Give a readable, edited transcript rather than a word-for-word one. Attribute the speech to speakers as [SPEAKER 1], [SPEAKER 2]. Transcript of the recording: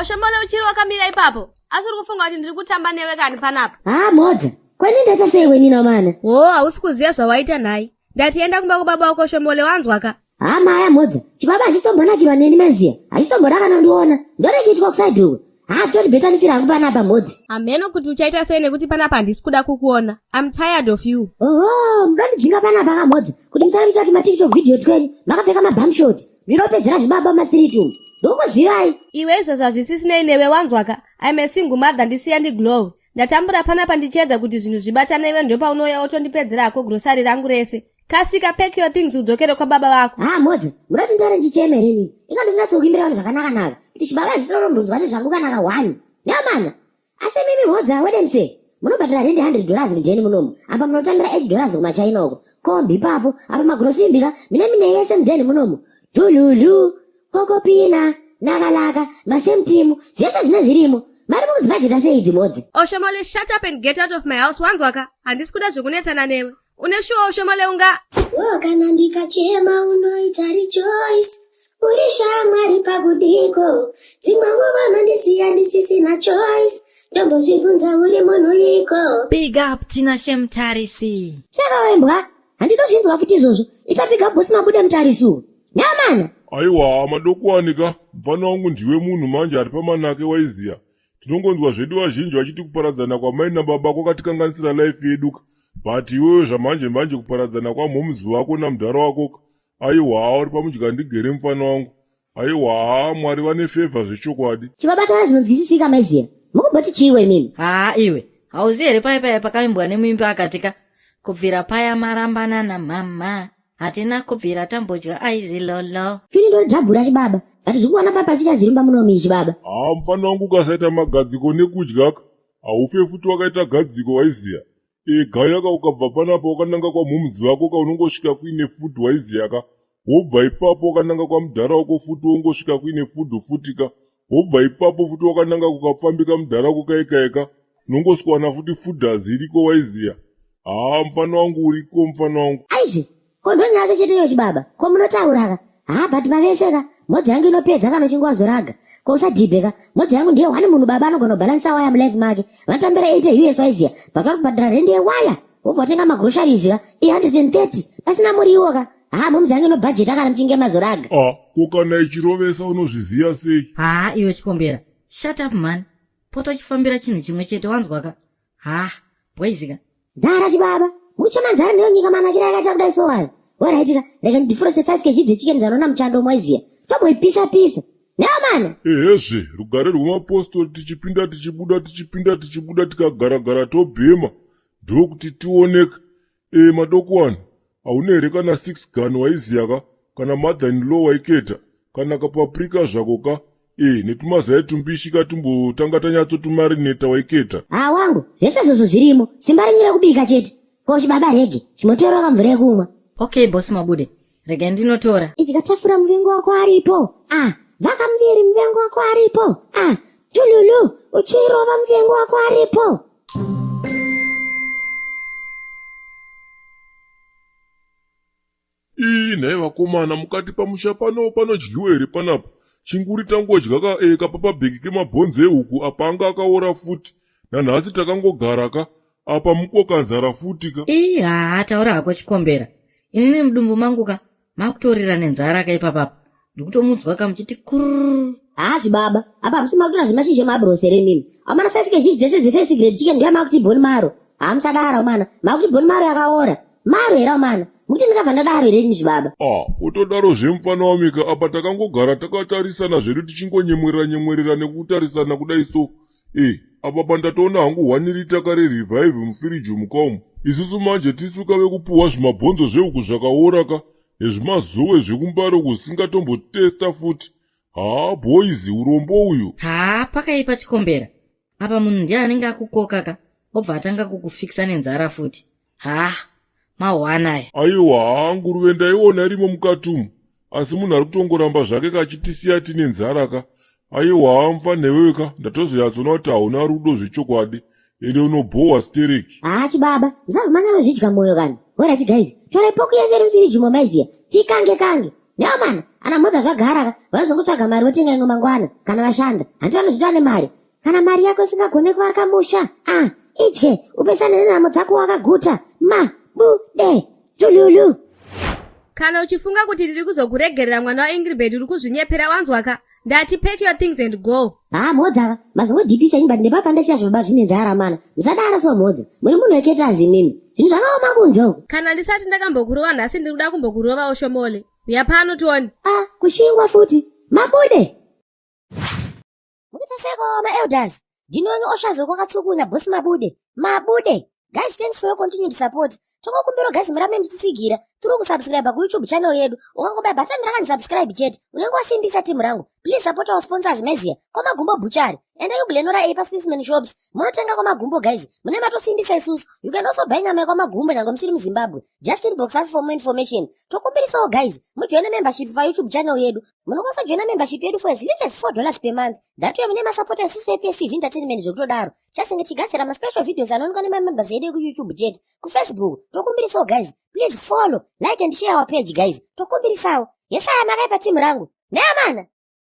[SPEAKER 1] Oshomole uchiri wakamira ipapo. Asi uri kufunga kuti ndiri kutamba newe kani panapa?
[SPEAKER 2] Haa Mhodza, kwani ndaita sei wenina mana?
[SPEAKER 1] Hoo, hausi kuziva zvawaita nhai. Ndati enda kumba kwababa wako Shomole wanzwa ka?
[SPEAKER 2] Haa maya Mhodza, chibaba hachitombonakirwa neni maziya. Hachitomboda kana kundiona. Ndoreketwa kusaidhi uko. Haa zvitori better ndifira hangu panapa Mhodza.
[SPEAKER 1] Hameno kuti uchaita sei nekuti panapa handisi kuda kukuona. I'm tired of you.
[SPEAKER 2] Oho, mudondidzinga panapa ka Mhodza kuti musare muchati maTikTok video twenyu makapfeka mabum short. Ndinopedzera zvibaba mumastreet umu. Ndokuzivai.
[SPEAKER 1] Iwe izvozvo hazvisisinei newe wanzwa ka? I'm a single mother ndisiya ndiglow. Ndatambura panapa ndichiedza kuti zvinhu zvibatane iwe ndopaunouya wotondipedzera hako grocery rangu rese. Kasika pack your things udzokere kwababa vako.
[SPEAKER 2] Haa Mhodza, munoti nditaure ndichichema here inini? Inga ndikunyatsokuimbira vanhu zvakanaka-naka kuti chibaba handitotombonzwa nezvangu kana ka one. Neamana. Asi imimi Mhodza, wedemse, munobhadhara rendi 100 dollars mujeni munomu. Apa munotambira 8 dollars kumaChina uko. Kombi ipapo, apa magrosimbi ka, mine mine yese mudheni munomu. Tululu, kokopina, nakalaka, masemtimu, zvese zvine zvirimo. Mari mukudzibhajeta sei idzi Mhodza?
[SPEAKER 1] Oshomole, shut up and get out of my house wanzwa ka? Handisi kuda zvekunetsana newe. Une shuwa Oshomole unga
[SPEAKER 2] Oh, kana ndikachema unoita rejoice. Uri shamwari pakudiko. Dzimwe nguva unondisiya ndisisina choice. Ndombozvibvunza uri munhu iko.
[SPEAKER 3] Big up Tinashe Mutarisi.
[SPEAKER 2] Saka wembwa, handidozvinzwa futi izvozvo. Ita big up boss Mabude Mutarisi uwo. Nyamana.
[SPEAKER 4] Aiwa madokuwani ka mfana wangu ndiwe munhu manje ari pamanake waiziya tinongonzwa zvedu vazhinji vachiti kuparadzana kwamai nababa kwakatikanganisira life yedu ka but iwewe zvamanje manje kuparadzana kwamhoms vako namudhara wako ka aiwa uri pamudyandigere mfana wangu aiwa mwari vane fevha zvechokwadi
[SPEAKER 2] Chibaba taura zvinonzwisisika maiziya. Mukumboti chiiwe imimi?
[SPEAKER 3] Haa iwe, hauzivi here paye paye pakaimbwa nemuimbi akati ka kubvira paya marambana namhamha hatina kubvira tambodya aizi lolo.
[SPEAKER 2] Fini ndodhabhura chibaba. But zvikuwana papa sichazirumba munomi chibaba.
[SPEAKER 4] Haa mfana wangu ukasaita magadziko nekudya ka haufe futi wakaita gadziko waiziya e gaya ka ukabva panapa wakananga kwamhoms vako ka unongosvika kuine food waiziya ka wobva ipapo wakananga kwamudhara wako futi wongosvika kuine food futi ka wobva ipapo futi wakananga kukapfambika mudhara wako kaikaika unongoswana futi fooders iriko waiziya haa mfana wangu uriko mfana wangu
[SPEAKER 2] Aizve, ko ndonyaya yacho chete iyo chibaba. Ko munotaura ka? Haa but mavese ka. Mhodzi yangu inopedza kana uchinge wazoraga. Ko usadhibhe ka. Mhodzi yangu ndiye one munhu baba anogona kubhalanisa waya mulife make. Vanotambira 80 US waiziya. But vari kubhadhara rendi yewaya. Wobva watenga magroceries ka. I130. Pasina muriwo ka. Haa mhomzi yangu inobhajeta kana muchinge mazoraga.
[SPEAKER 4] Ah, ko kana ichirovesa unozviziva sei?
[SPEAKER 3] Haa iwe chikombera, shut up man. Pota uchifambira chinhu chimwe chete wanzwa ka. Haa, boys ka.
[SPEAKER 2] Nzara chibaba. Mukuchema nzara neyo nyika manakira yakaita kudai so ayo. Alright ka, rega ndifurose 5 kg dzechicken dzanona muchando mwaiziya. Tomboipisa pisa. Neyo mana.
[SPEAKER 4] Ehezve, rugare rwemapostori tichipinda tichibuda tichipinda tichibuda tikagaragara tobhema ndokuti tioneka. E madokuwani, hauna here kana 6 gun waiziya ka kana mother in law waiketa kana kapaprika zvako ka e netumazai tumbishi ka tumbotanga tanyatsotumarineta waiketa.
[SPEAKER 2] Haa wangu, zvese izvozvo zvirimo. Simba renyu rekubika chete. Ko chibaba rege, chimotora kamvura yekumwa.
[SPEAKER 3] Okay boss Mabude, regai ndinotora.
[SPEAKER 2] Idya tafura muvengi wako aripo. Ah, vaka muviri muvengi wako aripo. Ah, tululu, uchirova muvengi wako aripo.
[SPEAKER 4] Ii nhai vakomana mukati pamusha pano panodyiwa here panapa? Chinguri tangodya ka e, kapapabhegi kemabhonzo ehuku apa anga akaora futi. Nanhasi takangogara ka apa mukoka nzara futi ka.
[SPEAKER 3] Ii haa taura hako chikombera. Inini mudumbu mangu ka makutorira nenzara ka ipapapa. Ndikutomudzwa ka muchiti kurr.
[SPEAKER 2] Haa zvibaba, apa hamusi makutora zvemashizha emaabhurosi here imimi? Amana 5 kgs dzese dzefirst grade chicken ndoya makuti bone marrow. Haa musadaro amana, makuti bone marrow yakaora. Marrow here amana? Mukuti ndingabva ndadaro here ini zvibaba?
[SPEAKER 4] Ah, kutodaro zvemufana wamika apa takangogara takatarisana zvedu tichingonyemwerera nyemwerera nekutarisana kudai so. Eh, apa pandatoona hangu hwani ritaka rerevive mufiriji muka umu. Isusu manje tisu kave kupuhwa zvimabhonzo zvehuku zvakaora ka nezvimazowe zvekumbare uku zvisingatombotesta futi. Haa boys, urombo uyu.
[SPEAKER 3] Haa pakaipa chikombera. Apa munhu ndiye anenge akukoka ka obva atanga kukufikisa nenzara futi. Haa mahwana aya.
[SPEAKER 4] Aiwa haa nguruve ndaiona irimo mukati umu asi munhu ari kutongoramba zvake ka achitisiya tine nzara ka. Aiwa haa mfanhewewe ka ndatozoyatsoona kuti hauna rudo zvechokwadi ende unobhohwa stereki.
[SPEAKER 2] Haa chibaba, musabva manyanya kuzvidya moyo kani. Horaiti guys, torai poku yese iri mufiriji umo maiziya. Tikange kange. Neamana, ana mhodza zvagara ka, vanozongotsvaga mari votenga imwe mangwana kana vashanda. Hanti vanozvita nemari. Kana mari yako isingagone kuvaka musha, ah, idye, upesane nenhamo dzako wakaguta. Ma, bu, de, tululu.
[SPEAKER 1] Kana uchifunga kuti ndiri kuzokuregerera mwana waIngribert uri kuzvinyepera wanzwaka. Ndati pack your things and go.
[SPEAKER 2] Haa mhodza ka, mazongodhipisa ini but ndepapa ndasiya zvibaba zvine nzara mana. Musadaro so mhodza. Muri munhu weketazi imimi. Zvinhu zvakaoma kunze uku.
[SPEAKER 1] Kana ndisati ndakambokurova nhasi ndiri kuda kumbokurovawo shomole. Uya pano tione.
[SPEAKER 2] Ah, kushingwa futi. Mabude. Mukuita seko ma-elders. Ndinoni oshazo kwakatsukunya boss Mabude. Mabude. Guys, thanks for your continued support. Tokokumbira guys murambe muchitsigira. Tiri kusubscribe kuYouTube channel yedu. Ukangobaya button rakanzi subscribe chete, unenge wasimbisa team rangu. Please support our sponsors Mezia, kwaMagumbo Butchery. Endai kuGlenora A paSpaceman Shops. Munotenga kwaMagumbo guys. Mune matosimbisa isusu. You can also buy nyama yekwaMagumbo nyange musiri muZimbabwe. Just inbox us for more information. Tokumbirisawo guys, mujoine membership paYouTube channel yedu. Munokwanisa kujoina membership yedu for as little as $4 per month. Ndatuye mune masapota isusu ePSTV Entertainment zvekutodaro. Chasinge tichigadzira maspecial videos anoonekwa nemamembers edu ekuYouTube chete. KuFacebook, tokumbirisawo guys. Please follow, like and share our page guys. Tokumbirisawo. Yesaya makaipa team rangu. Neamana.